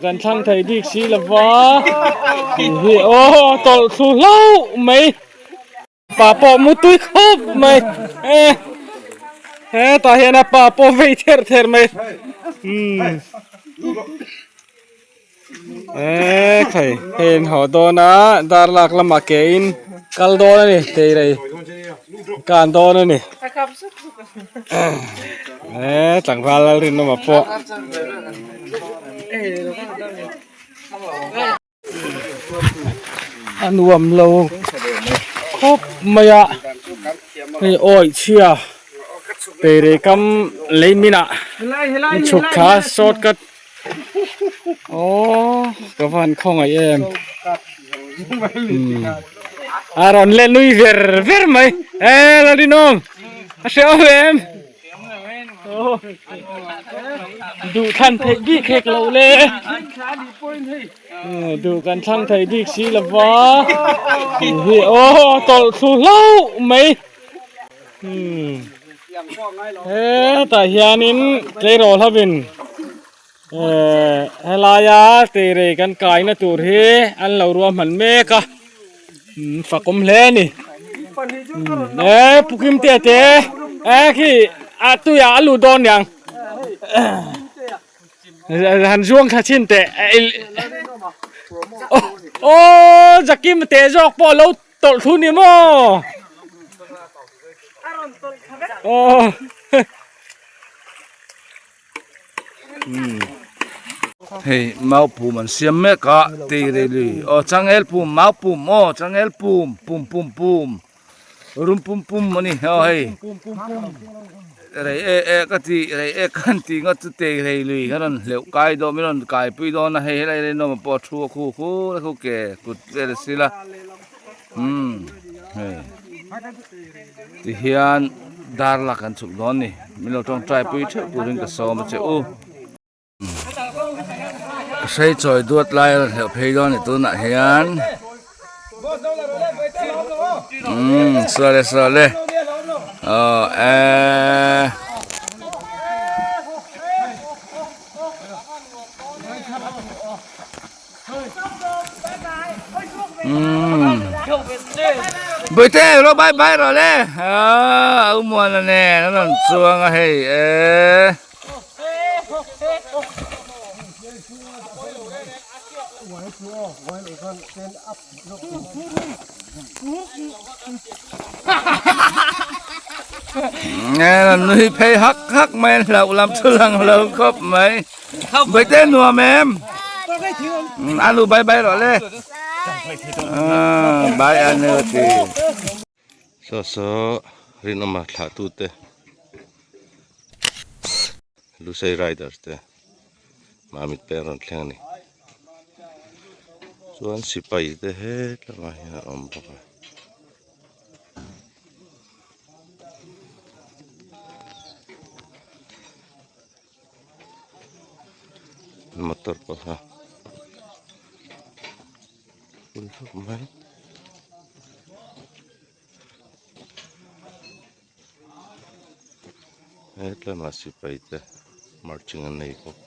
Kan thlang thei bik si lova tih hi aw tawlh thlu hlauh mai pa pawh mu tui khawp mai e hetah hian a pa pawh vei ther ther mai umm e khai hei an haw dawn a dar lak lamah ke in kal dawn a ni teirei kan dawn a ni. E tlangval Lalrinawma pawh a nuam lo khawp mai a hei awi chhia teirei kam lei minah chhuk thla short cut aww ka van khawngaih em a rawn let nui ver ver mai e Lalrinawm a hrehawm em duh thlan theih bik hek loh le duh kan thlang thei bik si lova tih hi aw tawlh thlu hlauh mai hetah hianin tleirawl hovin eh helaia teirei kan kaina tur hi an lo ruahman mek a. Fak awm hle a ni e pu Kim te te e khi a tuiah a lut dawn niang han zuang thla chhin teh aw Jakim te zawk pawh lo tawlh thu ni maw aw. Hei mau pum an siam mek a teirei lui aw changel pum mau pum aw changel pum pum pum pum rum pum pum a ni aw hei rei e e ka ti rei e kan ti ngawt chu teirei lui a rawn hleuh kai dawn min rawn kai pui dawn a hei helai rinawm pawh a thu a khu khu a khu ke kut vel a sil a umm hei. Tihian dar lak an chhuk dawn ni min lo tawngtai pui theuh turin ka sawm a che u. Ka hrei chawi duat lai a rawn hleuh phei dawn ni tunah hian umm sual e sual e aw eee. Bawihte ro bye bye rawh le aaa u Muana nen an rawn chuang a hei e. Nge rawn nui phei hak hak mai a hlauh lam chu lang lo khawp mai. Bawihte nuam em? Anu bye bye rawh le. Bye anu ti. Saw saw rinawma thlah tute Lusei Riders te Mamit peng rawn thleng a ni. Chuan sipai te hetlangah hian an awm bawk a. Motor pawh kha pui khawp mai. Hetlaiah sipai te marching an nei bawk.